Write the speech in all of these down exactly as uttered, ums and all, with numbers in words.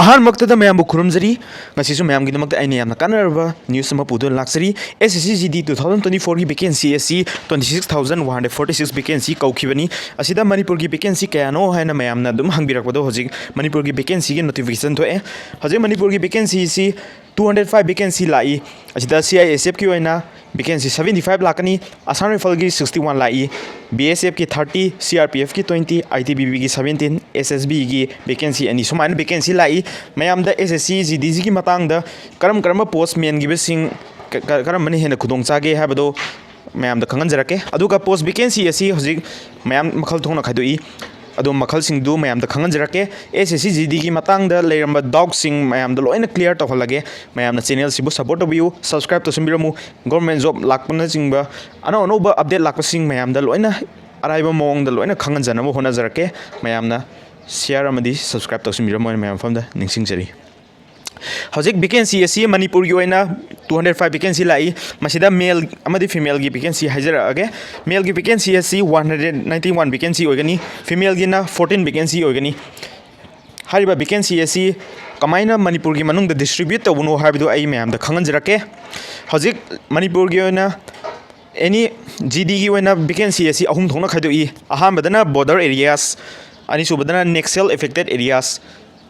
ꯑꯍꯥꯟꯕꯃꯛꯇꯗ ꯃꯌꯥꯝꯕꯨ ꯈꯨꯔꯨꯝꯖꯔꯤ꯫ ꯉꯁꯤꯁꯨ ꯃꯌꯥꯝꯒꯤꯗꯃꯛꯇ ꯑꯩꯅ ꯌꯥꯝꯅ ꯀꯥꯟꯅꯔꯕ news ꯑꯃ ꯄꯨꯗꯨꯅ ꯂꯥꯛꯆꯔꯤ꯫ S S C G D two thousand twenty-fourꯒꯤ vacancy ꯑꯁꯤ twenty six thousand one hundred forty six vacancy ꯀꯧꯈꯤꯕꯅꯤ꯫ ꯑꯁꯤꯗ ꯃꯅꯤꯄꯨꯔꯒꯤ vacancy ꯀꯌꯥꯅꯣ ꯍꯥꯏꯅ ꯃꯌꯥꯝꯅ ꯑꯗꯨꯝ ꯍꯪꯕꯤꯔꯛꯄꯗꯣ, ꯍꯧꯖꯤꯛ ꯃꯅꯤꯄꯨꯔꯒꯤ vacancyꯒꯤ notification ꯊꯣꯛꯑꯦ꯫ ꯍꯧꯖꯤꯛ ꯃꯅꯤꯄꯨꯔꯒꯤ vacancy ꯑꯁꯤ two hundred five vacancy ꯂꯥꯛꯏ꯫ ꯑꯁꯤꯗ C I S Fꯀꯤ ꯑꯣꯏꯅ vacancy seventy five ꯂꯥꯛꯀꯅꯤ, Assam Riflesꯀꯤ sixty one ꯂꯥꯛꯏ, B S Fꯀꯤ thirty, C R P Fꯀꯤ twenty, I T B Pꯒꯤ seventeen, S S Bꯒꯤ vacancy ꯑꯅꯤ, ꯁꯨꯃꯥꯏꯅ vacancy ꯂꯥꯛꯏ꯫ ꯃꯌꯥꯝꯗ S S C G Dꯒꯤ ꯃꯇꯥꯡꯗ ꯀꯔꯝ ꯀꯔꯝꯕ post ꯃꯦꯟꯈꯤꯕꯁꯤꯡ ꯀ-, ꯀ-, ꯀꯔꯝꯕꯅ ꯍꯦꯟꯅ ꯈꯨꯗꯣꯡ ꯆꯥꯒꯦ ꯍꯥꯏꯕꯗꯣ ꯃꯌꯥꯝꯗ ꯈꯪꯍꯟꯖꯔꯛꯀꯦ꯫ ꯑꯗꯨꯒ post vacancy ꯑꯁꯤ ꯍꯧꯖꯤꯛ ꯃꯌꯥꯝ ꯃꯈꯜ ꯊꯣꯛꯅ ꯈꯥꯏꯗꯣꯛꯏ꯫ ꯑꯗꯣ ꯃꯈꯜꯁꯤꯡꯗꯨ ꯃꯌꯥꯝꯗ ꯈꯪꯍꯟꯖꯔꯛꯀꯦ꯫ S S C G Dꯒꯤ ꯃꯇꯥꯡꯗ ꯂꯩꯔꯝꯕ doubtꯁꯤꯡ ꯃꯌꯥꯝꯗ ꯂꯣꯏꯅ clear ꯇꯧꯍꯜꯂꯒꯦ꯫ ꯃꯌꯥꯝꯅ channelꯁꯤꯕꯨ support ꯇꯧꯕꯤꯌꯨ, subscribe ꯇꯧꯁꯤꯟꯕꯤꯔꯝꯃꯨ꯫ Government job ꯂꯥꯛꯄꯅꯆꯤꯡꯕ ꯑꯅꯧ ꯑꯅꯧꯕ update ꯂꯥꯛꯄꯁꯤꯡ ꯃꯌꯥꯝꯗ ꯂꯣꯏꯅ ꯑꯔꯥꯏꯕ ꯃꯑꯣꯡꯗ ꯂꯣꯏꯅ ꯈꯪꯍꯟꯖꯅꯕ ꯍꯣꯠꯅꯖꯔꯛꯀꯦ꯫ ꯃꯌꯥꯝꯅ share ꯑꯃꯗꯤ subscribe ꯇꯧꯁꯤꯟꯕꯤꯔꯝꯃꯣ ꯍꯥꯏꯅ ꯃꯌꯥꯝ ꯃꯐꯝꯗ ꯅꯤꯡꯁꯤꯡꯖꯔꯤ꯫ ꯍꯧꯖꯤꯛ vacancy ꯑꯁꯤ ꯃꯅꯤꯄꯨꯔꯒꯤ ꯑꯣꯏꯅ two hundred five vacancy ꯂꯥꯛꯏ꯫ ꯃꯁꯤꯗ male ꯑꯃꯗꯤ femaleꯒꯤ vacancy ꯍꯥꯏꯖꯔꯛꯑꯒꯦ꯫ Maleꯒꯤ vacancy ꯑꯁꯤ one hundred ninety one vacancy ꯑꯣꯏꯒꯅꯤ, femaleꯒꯤꯅ fourteen vacancy ꯑꯣꯏꯒꯅꯤ꯫ ꯍꯥꯏꯔꯤꯕ vacancy ꯑꯁꯤ ꯀꯃꯥꯏꯅ ꯃꯅꯤꯄꯨꯔꯒꯤ ꯃꯅꯨꯡꯗ distribute ꯇꯧꯕꯅꯣ ꯍꯥꯏꯕꯗꯨ ꯑꯩ ꯃꯌꯥꯝꯗ ꯈꯪꯍꯟꯖꯔꯛꯀꯦ꯫ ꯍꯧꯖꯤꯛ ꯃꯅꯤꯄꯨꯔꯒꯤ ꯑꯣꯏꯅ any G Dꯒꯤ ꯑꯣꯏꯅ vacancy ꯑꯁꯤ ꯑꯍꯨꯝ ꯊꯣꯛꯅ ꯈꯥꯏꯗꯣꯛꯏ꯫ ꯑꯍꯥꯟꯕꯗꯅ border areas, ꯑꯅꯤꯁꯨꯕꯗꯅ Naxal affected areas,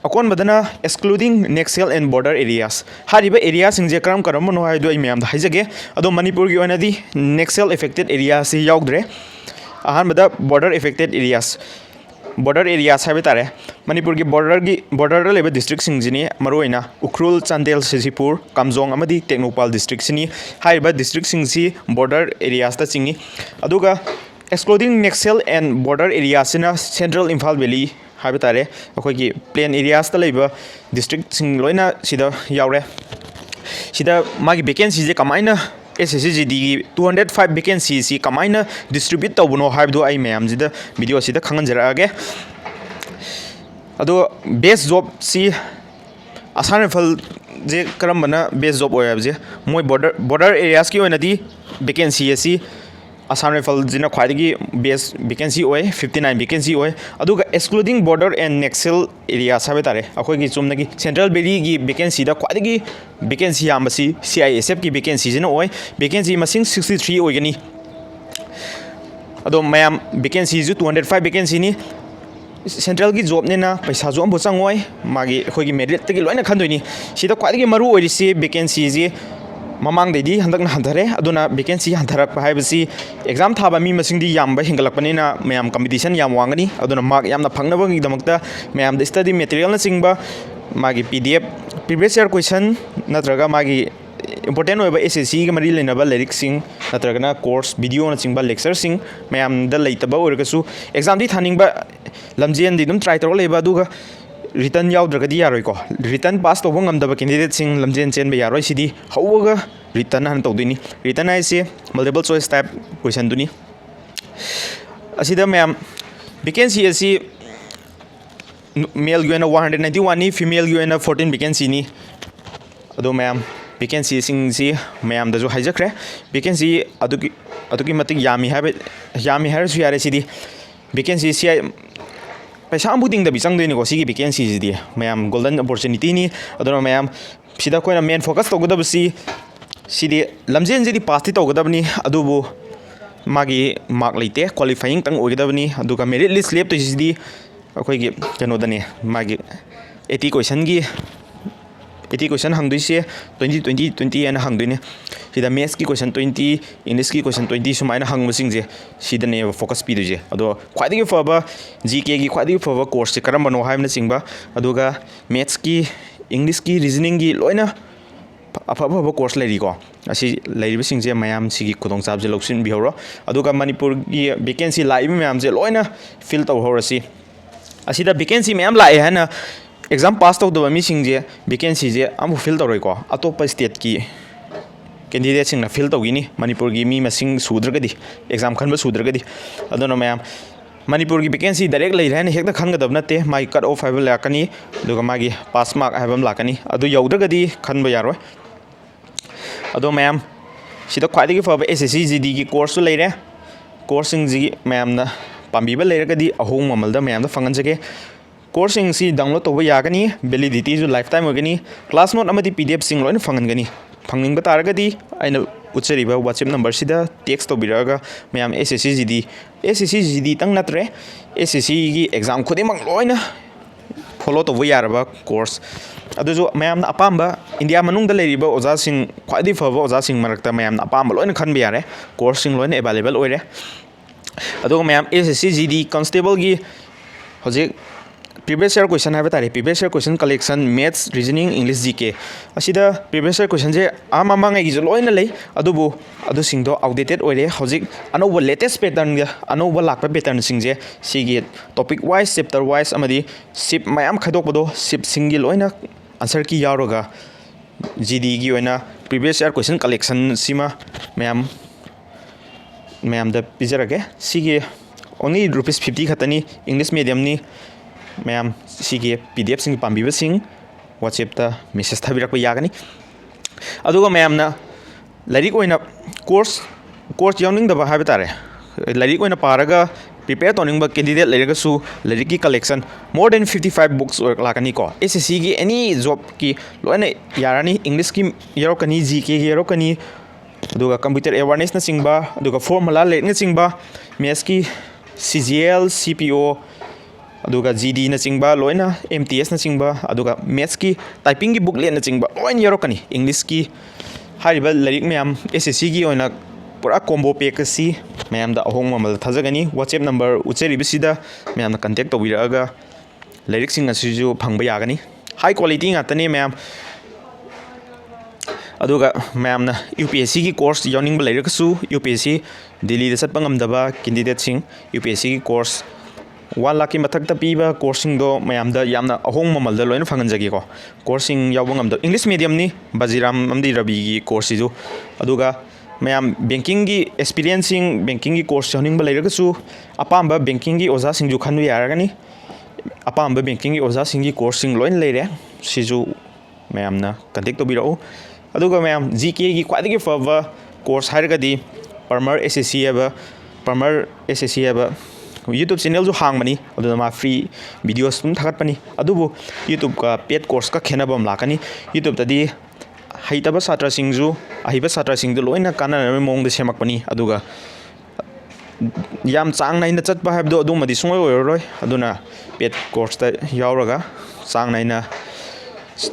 ꯑꯀꯣꯟꯕꯗꯅ excluding Naxal and border areas꯫ ꯍꯥꯏꯔꯤꯕ areaꯁꯤꯡꯁꯦ ꯀꯔꯝ ꯀꯔꯝꯕꯅꯣ ꯍꯥꯏꯕꯗꯨ ꯑꯩ ꯃꯌꯥꯝꯗ ꯍꯥꯏꯖꯒꯦ꯫ ꯑꯗꯣ ꯃꯅꯤꯄꯨꯔꯒꯤ ꯑꯣꯏꯅꯗꯤ Naxal affected areaꯁꯤ ꯌꯥꯎꯗ꯭ꯔꯦ꯫ ꯑꯍꯥꯟꯕꯗ border affected areas, border areas ꯍꯥꯏꯕ ꯇꯥꯔꯦ꯫ ꯃꯅꯤꯄꯨꯔꯒꯤ borderꯒꯤ, borderꯗ ꯂꯩꯕ districtꯁꯤꯡꯁꯤꯅꯤ, ꯃꯔꯨꯑꯣꯏꯅ ꯎꯈ꯭ꯔꯨꯜ, ꯆꯥꯟꯗꯦꯜ, ꯁꯤꯖꯤꯄꯨꯔ, ꯀꯥꯝꯖꯣꯡ ꯑꯃꯗꯤ ꯇꯦꯡꯅꯧꯄꯥꯜ districtꯁꯤꯅꯤ꯫ ꯍꯥꯏꯔꯤꯕ districtꯁꯤꯡꯁꯤ border areasꯇ ꯆꯤꯡꯏ꯫ ꯑꯗꯨꯒ excluding Naxal and border areaꯁꯤꯅ Central Imphal Valley ꯍꯥꯏꯕ ꯇꯥꯔꯦ, ꯑꯩꯈꯣꯏꯒꯤ plain areasꯇ ꯂꯩꯕ districtꯁꯤꯡ ꯂꯣꯏꯅ ꯁꯤꯗ ꯌꯥꯎꯔꯦ꯫ ꯁꯤꯗ ꯃꯥꯒꯤ vacancyꯁꯦ ꯀꯃꯥꯏꯅ, S S C G Dꯒꯤ two hundred five vacancyꯁꯤ ꯀꯃꯥꯏꯅ distribute ꯇꯧꯕꯅꯣ ꯍꯥꯏꯕꯗꯨ ꯑꯩ ꯃꯌꯥꯝꯁꯤꯗ videoꯁꯤꯗ ꯈꯪꯍꯟꯖꯔꯛꯑꯒꯦ꯫ ꯑꯗꯣ best jobꯁꯤ Assam Riflesꯁꯦ ꯀꯔꯝꯕꯅ best job ꯑꯣꯏ ꯍꯥꯏꯕꯁꯦ, ꯃꯣꯏ border, border areasꯀꯤ ꯑꯣꯏꯅꯗꯤ vacancy ꯑꯁꯤ Assam Riflesꯁꯤꯅ ꯈ꯭ꯋꯥꯏꯗꯒꯤ best vacancy ꯑꯣꯏ, fifty nine vacancy ꯑꯣꯏ꯫ ꯑꯗꯨꯒ excluding border and Naxal areas ꯍꯥꯏꯕ ꯇꯥꯔꯦ, ꯑꯩꯈꯣꯏꯒꯤ ꯆꯨꯝꯅꯒꯤ central valleyꯒꯤ vacancyꯗ ꯈ꯭ꯋꯥꯏꯗꯒꯤ vacancy ꯌꯥꯝꯕꯁꯤ C I S Fꯀꯤ vacancyꯁꯤꯅ ꯑꯣꯏ꯫ Vacancy ꯃꯁꯤꯡ sixty three ꯑꯣꯏꯒꯅꯤ꯫ ꯑꯗꯣ ꯃꯌꯥꯝ, vacancyꯁꯨ two hundred five vacancyꯅꯤ꯫ Centralꯒꯤ jobꯅꯤꯅ ꯄꯩꯁꯥꯁꯨ ꯑꯃꯐꯥꯎ ꯆꯪꯉꯣꯏ, ꯃꯥꯒꯤ ꯑꯩꯈꯣꯏꯒꯤ meritꯇꯒꯤ ꯂꯣꯏꯅ ꯈꯟꯗꯣꯏꯅꯤ꯫ ꯁꯤꯗ ꯈ꯭ꯋꯥꯏꯗꯒꯤ ꯃꯔꯨ ꯑꯣꯏꯔꯤꯁꯤ vacancyꯁꯤ ꯃꯃꯥꯡꯗꯩꯗꯤ ꯍꯟꯗꯛꯅ ꯍꯟꯊꯔꯦ꯫ ꯑꯗꯨꯅ vacancy ꯍꯟꯊꯔꯛꯄ ꯍꯥꯏꯕꯁꯤ exam ꯊꯥꯕ ꯃꯤ ꯃꯁꯤꯡꯗꯤ ꯌꯥꯝꯕ ꯍꯦꯟꯒꯠꯂꯛꯄꯅꯤꯅ ꯃꯌꯥꯝ competition ꯌꯥꯝ ꯋꯥꯡꯒꯅꯤ꯫ ꯑꯗꯨꯅ mark ꯌꯥꯝꯅ ꯐꯪꯅꯕꯒꯤꯗꯃꯛꯇ ꯃꯌꯥꯝꯗ study materialꯅꯆꯤꯡꯕ, ꯃꯥꯒꯤ P D F, previous year question ꯅꯠꯇ꯭ꯔꯒ ꯃꯥꯒꯤ important ꯑꯣꯏꯕ S S Cꯒ ꯃꯔꯤ ꯂꯩꯅꯕ ꯂꯥꯏꯔꯤꯛꯁꯤꯡ ꯅꯠꯇ꯭ꯔꯒꯅ course videoꯅꯆꯤꯡꯕ lectureꯁꯤꯡ ꯃꯌꯥꯝꯗ ꯂꯩꯇꯕ ꯑꯣꯏꯔꯒꯁꯨ, examꯗꯤ ꯊꯥꯅꯤꯡꯕ, ꯂꯝꯖꯦꯟꯗꯤ ꯑꯗꯨꯝ try ꯇꯧꯔ ꯂꯩꯕ, ꯑꯗꯨꯒ written ꯌꯥꯎꯗ꯭ꯔꯒꯗꯤ ꯌꯥꯔꯣꯏꯀꯣ꯫ Written pass ꯇꯧꯕ ꯉꯝꯗꯕ candidateꯁꯤꯡ ꯂꯝꯖꯦꯟ ꯆꯦꯟꯕ ꯌꯥꯔꯣꯏ꯫ ꯁꯤꯗꯤ ꯍꯧꯕꯒ written ꯍꯥꯟꯅ ꯇꯧꯗꯣꯏꯅꯤ꯫ Written ꯍꯥꯏꯁꯦ multiple choice type questionꯗꯨꯅꯤ꯫ ꯑꯁꯤꯗ ꯃꯌꯥꯝ, vacancy ꯑꯁꯤ maleꯒꯤ ꯑꯣꯏꯅ one hundred ninety oneꯅꯤ, femaleꯒꯤ ꯑꯣꯏꯅ fourteen vacancyꯅꯤ꯫ ꯑꯗꯣ ꯃꯌꯥꯝ, vacancyꯁꯤꯡꯁꯤ ꯃꯌꯥꯝꯗꯁꯨ ꯍꯥꯏꯖꯈ꯭ꯔꯦ꯫ Vacancy ꯑꯗꯨꯒꯤ, ꯑꯗꯨꯛꯀꯤ ꯃꯇꯤꯛ ꯌꯥꯝꯃꯤ ꯍꯥꯏꯕ, ꯌꯥꯝꯃꯤ ꯍꯥꯏꯔꯁꯨ ꯌꯥꯔꯦ꯫ ꯁꯤꯗꯤ vacancyꯁꯤ ꯄꯩꯁꯥ ꯑꯃꯐꯥꯎ ꯇꯤꯡꯗꯕꯤ ꯆꯪꯗꯣꯏꯅꯤꯀꯣ꯫ ꯁꯤꯒꯤ vacancyꯁꯤꯗꯤ ꯃꯌꯥꯝ golden opportunityꯅꯤ꯫ ꯑꯗꯨꯅ ꯃꯌꯥꯝ, ꯁꯤꯗ ꯑꯩꯈꯣꯏꯅ main focus ꯇꯧꯒꯗꯕꯁꯤ, ꯁꯤꯗꯤ ꯂꯝꯖꯦꯟꯁꯤꯗꯤ passꯇꯤ ꯇꯧꯒꯗꯕꯅꯤ, ꯑꯗꯨꯕꯨ ꯃꯥꯒꯤ mark ꯂꯩꯇꯦ, qualifyingꯇꯪ ꯑꯣꯏꯒꯗꯕꯅꯤ꯫ ꯑꯗꯨꯒ merit list ꯂꯦꯞꯇꯣꯏꯁꯤꯗꯤ ꯑꯩꯈꯣꯏꯒꯤ ꯀꯩꯅꯣꯗꯅꯤ, ꯃꯥꯒꯤ eighty questionꯒꯤ, eighty question ꯍꯪꯗꯣꯏꯁꯦ, twenty, twenty, twenty ꯍꯥꯏꯅ ꯍꯪꯗꯣꯏꯅꯦ꯫ ꯁꯤꯗ mathsꯀꯤ question twenty, Englishꯀꯤ question twenty ꯁꯨꯃꯥꯏꯅ ꯍꯪꯕꯁꯤꯡꯁꯦ, ꯁꯤꯗꯅꯦꯕ focus ꯄꯤꯗꯣꯏꯁꯦ꯫ ꯑꯗꯣ ꯈ꯭ꯋꯥꯏꯗꯒꯤ ꯐꯕ, GKꯒꯤ ꯈ꯭ꯋꯥꯏꯗꯒꯤ ꯐꯕ courseꯁꯦ ꯀꯔꯝꯕꯅꯣ ꯍꯥꯏꯕꯅꯆꯤꯡꯕ, ꯑꯗꯨꯒ mathsꯀꯤ, Englishꯀꯤ, reasoningꯒꯤ ꯂꯣꯏꯅ ꯑꯐ ꯑꯐꯕ course ꯂꯩꯔꯤꯀꯣ꯫ ꯑꯁꯤ ꯂꯩꯔꯤꯕꯁꯤꯡꯁꯦ ꯃꯌꯥꯝ ꯁꯤꯒꯤ ꯈꯨꯗꯣꯡꯆꯥꯕꯁꯦ ꯂꯧꯁꯤꯟꯕꯤꯍꯧꯔꯣ꯫ ꯑꯗꯨꯒ ꯃꯅꯤꯄꯨꯔꯒꯤ vacancy ꯂꯥꯛꯏꯕ ꯃꯌꯥꯝꯁꯦ ꯂꯣꯏꯅ fill ꯇꯧꯍꯧꯔꯁꯤ꯫ ꯑꯁꯤꯗ vacancy ꯃꯌꯥꯝ ꯂꯥꯛꯑꯦ ꯍꯥꯏꯅ exam pass ꯇꯧꯗꯕ ꯃꯤꯁꯤꯡꯁꯦ vacancyꯁꯦ ꯑꯃꯐꯥꯎ fill ꯇꯧꯔꯣꯏꯀꯣ꯫ ꯑꯇꯣꯞꯄ stateꯀꯤ candidateꯁꯤꯡꯅ fill ꯇꯧꯈꯤꯅꯤ, ꯃꯅꯤꯄꯨꯔꯒꯤ ꯃꯤ ꯃꯁꯤꯡ ꯁꯨꯗ꯭ꯔꯒꯗꯤ, exam ꯈꯟꯕ ꯁꯨꯗ꯭ꯔꯒꯗꯤ꯫ ꯑꯗꯨꯅ ꯃꯌꯥꯝ, ꯃꯅꯤꯄꯨꯔꯒꯤ vacancy direct ꯂꯩꯔꯦ ꯍꯥꯏꯅ ꯍꯦꯛꯇ ꯈꯟꯒꯗꯕ ꯅꯠꯇꯦ꯫ ꯃꯥꯒꯤ cut off ꯍꯥꯏꯕ ꯂꯥꯛꯀꯅꯤ, ꯑꯗꯨꯒ ꯃꯥꯒꯤ pass mark ꯍꯥꯏꯕ ꯑꯃ ꯂꯥꯛꯀꯅꯤ꯫ ꯑꯗꯨ ꯌꯧꯗ꯭ꯔꯒꯗꯤ ꯈꯟꯕ ꯌꯥꯔꯣꯏ꯫ ꯑꯗꯣ ꯃꯌꯥꯝ, ꯁꯤꯗ ꯈ꯭ꯋꯥꯏꯗꯒꯤ ꯐꯕ SSC GDꯒꯤ courseꯁꯨ ꯂꯩꯔꯦ꯫ ꯀꯣꯔꯁꯁꯤꯡꯁꯤꯒꯤ ꯃꯌꯥꯝꯅ ꯄꯥꯝꯕꯤꯕ ꯂꯩꯔꯒꯗꯤ ꯑꯍꯣꯡꯕ ꯃꯃꯜꯗ ꯃꯌꯥꯝꯗ ꯐꯪꯍꯟꯖꯒꯦ꯫ ꯀꯣꯔꯁꯁꯤꯡꯁꯤ download ꯇꯧꯕ ꯌꯥꯒꯅꯤ, validityꯁꯨ lifetime ꯑꯣꯏꯒꯅꯤ, class note ꯑꯃꯗꯤ P D Fꯁꯤꯡ ꯂꯣꯏꯅ ꯐꯪꯍꯟꯒꯅꯤ꯫ ꯐꯪꯅꯤꯡꯕ ꯇꯥꯔꯒꯗꯤ ꯑꯩꯅ ꯎꯠꯆꯔꯤꯕ WhatsApp numberꯁꯤꯗ text ꯇꯧꯕꯤꯔꯛꯑꯒ ꯃꯌꯥꯝ S S C G D, S S C G D ꯇꯪ ꯅꯠꯇ꯭ꯔꯦ, S S Cꯒꯤ exam ꯈꯨꯗꯤꯡꯃꯛ ꯂꯣꯏꯅ follow ꯇꯧꯕ ꯌꯥꯔꯕ course, ꯑꯗꯨꯁꯨ ꯃꯌꯥꯝꯅ ꯑꯄꯥꯝꯕ, ꯏꯟꯗꯤꯌꯥ ꯃꯅꯨꯡꯗ ꯂꯩꯔꯤꯕ ꯑꯣꯖꯥꯁꯤꯡ, ꯈ꯭ꯋꯥꯏꯗꯒꯤ ꯐꯕ ꯑꯣꯖꯥꯁꯤꯡ ꯃꯔꯛꯇ ꯃꯌꯥꯝꯅ ꯑꯄꯥꯝꯕ ꯂꯣꯏꯅ ꯈꯟꯕ ꯌꯥꯔꯦ꯫ Courseꯁꯤꯡ ꯂꯣꯏꯅ available ꯑꯣꯏꯔꯦ꯫ ꯑꯗꯨꯒ ꯃꯌꯥꯝ S S C G D constableꯒꯤ ꯍꯧꯖꯤꯛ previous year question ꯍꯥꯏꯕ ꯇꯥꯔꯦ, previous year question collection, maths, reasoning, English, G K, ꯑꯁꯤꯗ previous year questionꯁꯦ ꯑꯥ ꯃꯃꯥꯡꯉꯩꯒꯤꯁꯨ ꯂꯣꯏꯅ ꯂꯩ, ꯑꯗꯨꯕꯨ ꯑꯗꯨꯁꯤꯡꯗꯣ outdated ꯑꯣꯏꯔꯦ꯫ ꯍꯧꯖꯤꯛ ꯑꯅꯧꯕ latest patternꯒ ꯑꯅꯧꯕ ꯂꯥꯛꯄ patternꯁꯤꯡꯁꯦ ꯁꯤꯒꯤ topic wise, chapter wise ꯑꯃꯗꯤ shift ꯃꯌꯥꯝ ꯈꯥꯏꯗꯣꯛꯄꯗꯣ, shiftꯁꯤꯡꯒꯤ ꯂꯣꯏꯅ answer key ꯌꯥꯎꯔꯒ G Dꯒꯤ ꯑꯣꯏꯅ previous year question collectionꯁꯤꯃ ꯃꯌꯥꯝ, ꯃꯌꯥꯝꯗ ꯄꯤꯖꯔꯒꯦ꯫ ꯁꯤꯒꯤ only rupees fifty ꯈꯛꯇꯅꯤ, English mediumꯅꯤ꯫ ꯃꯌꯥꯝ ꯁꯤꯒꯤ P D Fꯁꯤꯡ ꯄꯥꯝꯕꯤꯕꯁꯤꯡ WhatsAppꯇ message ꯊꯥꯕꯤꯔꯛꯄ ꯌꯥꯒꯅꯤ꯫ ꯑꯗꯨꯒ ꯃꯌꯥꯝꯅ ꯂꯥꯏꯔꯤꯛ ꯑꯣꯏꯅ course, course ꯌꯥꯎꯅꯤꯡꯗꯕ ꯍꯥꯏꯕ ꯇꯥꯔꯦ, ꯂꯥꯏꯔꯤꯛ ꯑꯣꯏꯅ ꯄꯥꯔꯒ prepare ꯇꯧꯅꯤꯡꯕ candidate ꯂꯩꯔꯒꯁꯨ ꯂꯥꯏꯔꯤꯛꯀꯤ collection more than fifty five books ꯑꯣꯏꯔꯛ-, ꯂꯥꯛꯀꯅꯤꯀꯣ꯫ S S Cꯒꯤ any jobꯀꯤ ꯂꯣꯏꯅ ꯌꯥꯔꯅꯤ꯫ Englishꯀꯤ ꯌꯥꯎꯔꯛꯀꯅꯤ, G Kꯒꯤ ꯌꯥꯎꯔꯛꯀꯅꯤ, ꯑꯗꯨꯒ computer awarenessꯅꯆꯤꯡꯕ, ꯑꯗꯨꯒ formula ꯂꯥꯏꯔꯤꯛꯅꯆꯤꯡꯕ, mathsꯀꯤ C G L, C P O, ꯑꯗꯨꯒ G Dꯅꯆꯤꯡꯕ ꯂꯣꯏꯅ, M T Sꯅꯆꯤꯡꯕ, ꯑꯗꯨꯒ mathsꯀꯤ typingꯒꯤ bookletꯅꯆꯤꯡꯕ ꯂꯣꯏꯅ ꯌꯥꯎꯔꯛꯀꯅꯤ꯫ Englishꯀꯤ ꯍꯥꯏꯔꯤꯕ ꯂꯥꯏꯔꯤꯛ ꯃꯌꯥꯝ S S Cꯒꯤ ꯑꯣꯏꯅ ꯄꯨꯔꯥ combo pack ꯑꯁꯤ ꯃꯌꯥꯝꯗ ꯑꯍꯣꯡꯕ ꯃꯃꯜꯗ ꯊꯥꯖꯒꯅꯤ꯫ WhatsApp number ꯎꯠꯆꯔꯤꯕꯁꯤꯗ ꯃꯌꯥꯝꯅ contact ꯇꯧꯕꯤꯔꯛꯑꯒ ꯂꯥꯏꯔꯤꯛꯁꯤꯡ ꯑꯁꯤꯁꯨ ꯐꯪꯕ ꯌꯥꯒꯅꯤ꯫ High quality ꯉꯥꯛꯇꯅꯤ ꯃꯌꯥꯝ꯫ ꯑꯗꯨꯒ ꯃꯌꯥꯝꯅ U P S Cꯒꯤ course ꯌꯥꯎꯅꯤꯡꯕ ꯂꯩꯔꯒꯁꯨ, U P S C ꯗꯤꯜꯂꯤꯗ ꯆꯠꯄ ꯉꯝꯗꯕ candidateꯁꯤꯡ, U P S Cꯒꯤ course one lakh ꯀꯤ ꯃꯊꯛꯇ ꯄꯤꯕ courseꯁꯤꯡꯗꯣ ꯃꯌꯥꯝꯗ ꯌꯥꯝꯅ ꯑꯍꯣꯡꯕ ꯃꯃꯜꯗ ꯂꯣꯏꯅ ꯐꯪꯍꯟꯖꯒꯦꯀꯣ꯫ Courseꯁꯤꯡ ꯌꯥꯎꯕ ꯉꯝꯗꯕ, English mediumꯅꯤ, ꯕꯖꯤꯔꯥꯝ ꯑꯃꯗꯤ ꯔꯕꯤꯒꯤ courseꯁꯤꯁꯨ꯫ ꯑꯗꯨꯒ ꯃꯌꯥꯝ bankingꯒꯤ experienceꯁꯤꯡ, bankingꯒꯤ course ꯌꯥꯎꯅꯤꯡꯕ ꯂꯩꯔꯒꯁꯨ ꯑꯄꯥꯝꯕ bankingꯒꯤ ꯑꯣꯖꯥꯁꯤꯡꯁꯨ ꯈꯟꯕ ꯌꯥꯔꯒꯅꯤ꯫ ꯑꯄꯥꯝꯕ bankingꯒꯤ ꯑꯣꯖꯥꯁꯤꯡꯒꯤ courseꯁꯤꯡ ꯂꯣꯏꯅ ꯂꯩꯔꯦ꯫ ꯁꯤꯁꯨ ꯃꯌꯥꯝꯅ contact ꯇꯧꯕꯤꯔꯛꯎ꯫ ꯑꯗꯨꯒ ꯃꯌꯥꯝ, G Kꯒꯤ ꯈ꯭ꯋꯥꯏꯗꯒꯤ ꯐꯕ course ꯍꯥꯏꯔꯒꯗꯤ Palmer S S C ꯍꯥꯏꯕ, ꯄ꯭ꯔꯃꯔ ꯑꯦꯁ ꯑꯦꯁ ꯁꯤ ꯍꯥꯏꯕ YouTube ꯆꯦꯅꯦꯜꯁꯨ ꯍꯥꯡꯕꯅꯤ꯫ ꯑꯗꯨꯗ ꯃꯥ ꯐ꯭ꯔꯤ ꯚꯤꯗꯤꯑꯣꯁ ꯑꯗꯨꯝ ꯊꯥꯒꯠꯄꯅꯤ꯫ ꯑꯗꯨꯕꯨ YouTubeꯀ ꯄꯦꯠ ꯀꯣꯔꯁꯀ ꯈꯦꯠꯅꯕ ꯑꯃ ꯂꯥꯛꯀꯅꯤ꯫ YouTubeꯇꯗꯤ ꯍꯩꯇꯕ ꯁꯥꯇ꯭ꯔꯁꯤꯡꯁꯨ ꯑꯍꯩꯕ ꯁꯥꯇ꯭ꯔꯁꯤꯡꯗꯨ ꯂꯣꯏꯅ ꯀꯥꯟꯅꯅꯕꯒꯤ ꯃꯑꯣꯡꯗ ꯁꯦꯝꯃꯛꯄꯅꯤ꯫ ꯑꯗꯨꯒ ꯌꯥꯝ ꯆꯥꯡ ꯅꯥꯏꯅ ꯆꯠꯄ ꯍꯥꯏꯕꯗꯣ ꯑꯗꯨꯃꯗꯤ ꯁꯨꯡꯑꯣꯏ ꯑꯣꯏꯔꯔꯣꯏ꯫ ꯑꯗꯨꯅ ꯄꯦꯠ ꯀꯣꯔꯁꯇ ꯌꯥꯎꯔꯒ ꯆꯥꯡ ꯅꯥꯏꯅ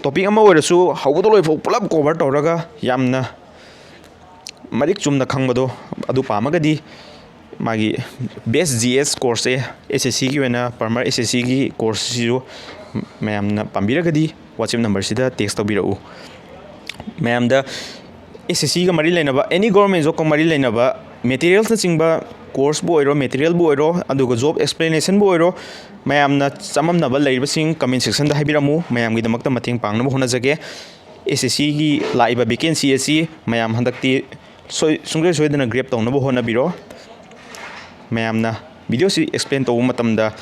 ꯇꯣꯄꯤꯛ ꯑꯃ ꯑꯣꯏꯔꯁꯨ ꯍꯧꯕꯗ ꯂꯣꯏꯐꯥꯎ ꯄꯨꯂꯞ ꯀꯣꯚꯔ ꯇꯧꯔꯒ ꯌꯥꯝꯅ ꯃꯔꯤꯛ ꯆꯨꯝꯅ ꯈꯪꯕꯗꯣ ꯑꯗꯨ ꯄꯥꯝꯃꯒꯗꯤ ꯃꯥꯒꯤ ꯕꯦꯁ ꯖꯤ ꯑꯦꯁ ꯀꯣꯔꯁꯁꯦ ꯑꯦꯁ ꯑꯦꯁ ꯁꯤꯒꯤ ꯑꯣꯏꯅ ꯄ꯭ꯔꯃꯔ ꯑꯦꯁ ꯑꯦꯁ ꯁꯤꯒꯤ ꯀꯣꯔꯁꯁꯤꯁꯨ ꯃꯌꯥꯝꯅ ꯄꯥꯝꯕꯤꯔꯒꯗꯤ WhatsApp ꯅꯝꯕꯔꯁꯤꯗ ꯇꯦꯛꯁ ꯇꯧꯕꯤꯔꯛꯎ꯫ ꯃꯌꯥꯝꯗ ꯑꯦꯁ ꯑꯦꯁ ꯁꯤꯒ ꯃꯔꯤ ꯂꯩꯅꯕ, ꯑꯦꯅꯤ ꯒꯣꯔꯃꯦꯟ ꯖꯣꯕꯀ ꯃꯔꯤ ꯂꯩꯅꯕ ꯃꯦꯇꯤꯔꯤꯌꯦꯜꯁꯅꯆꯤꯡꯕ ꯀꯣꯔꯁꯄꯨ ꯑꯣꯏꯔꯣ, ꯃꯦꯇꯤꯔꯤꯌꯦꯜꯕꯨ ꯑꯣꯏꯔꯣ, ꯑꯗꯨꯒ ꯖꯣꯕ ꯑꯦꯛꯁꯄ꯭ꯂꯦꯅꯦꯁꯟꯕꯨ ꯑꯣꯏꯔꯣ, ꯃꯌꯥꯝꯅ ꯆꯃꯝꯅꯕ ꯂꯩꯔꯤꯕꯁꯤꯡ ꯀꯃꯦꯟ ꯁꯦꯛꯁꯟꯗ ꯍꯥꯏꯕꯤꯔꯝꯃꯨ꯫ ꯃꯌꯥꯝꯒꯤꯗꯃꯛꯇ ꯃꯇꯦꯡ ꯄꯥꯡꯅꯕ ꯍꯣꯠꯅꯖꯒꯦ꯫ ꯑꯦꯁ ꯑꯦꯁ ꯁꯤꯒꯤ ꯂꯥꯛꯏꯕ ꯚꯦꯀꯦꯟꯁꯤ ꯑꯁꯤ ꯃꯌꯥꯝ ꯍꯟꯗꯛꯇꯤ ꯁꯣꯏ-, ꯁꯨꯡꯁꯣꯏ ꯁꯣꯏꯗꯅ ꯒ꯭ꯔꯦꯞ ꯇꯧꯅꯕ ꯍꯣꯠꯅꯕꯤꯔꯣ꯫ ꯃꯌꯥꯝꯅ ꯚꯤꯗꯤꯑꯣꯁꯤ ꯑꯦꯛꯁꯄ꯭ꯂꯦꯟ ꯇꯧꯕ ꯃꯇꯝꯗ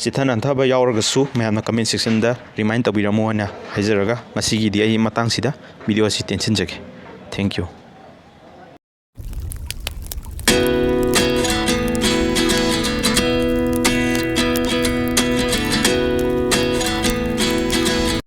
ꯆꯤꯠꯊ ꯅꯥꯟꯊꯕ ꯌꯥꯎꯔꯒꯁꯨ ꯃꯌꯥꯝꯅ ꯀꯃꯦꯟ ꯁꯦꯛꯁꯟꯗ ꯔꯤꯃꯥꯏꯟ ꯇꯧꯕꯤꯔꯝꯃꯨ ꯍꯥꯏꯅ ꯍꯥꯏꯖꯔꯒ ꯉꯁꯤꯒꯤꯗꯤ ꯑꯩ ꯃꯇꯥꯡꯁꯤꯗ ꯚꯤꯗꯤꯑꯣꯁꯤ ꯇꯦꯟꯁꯤꯟꯖꯒꯦ꯫ Thank you꯫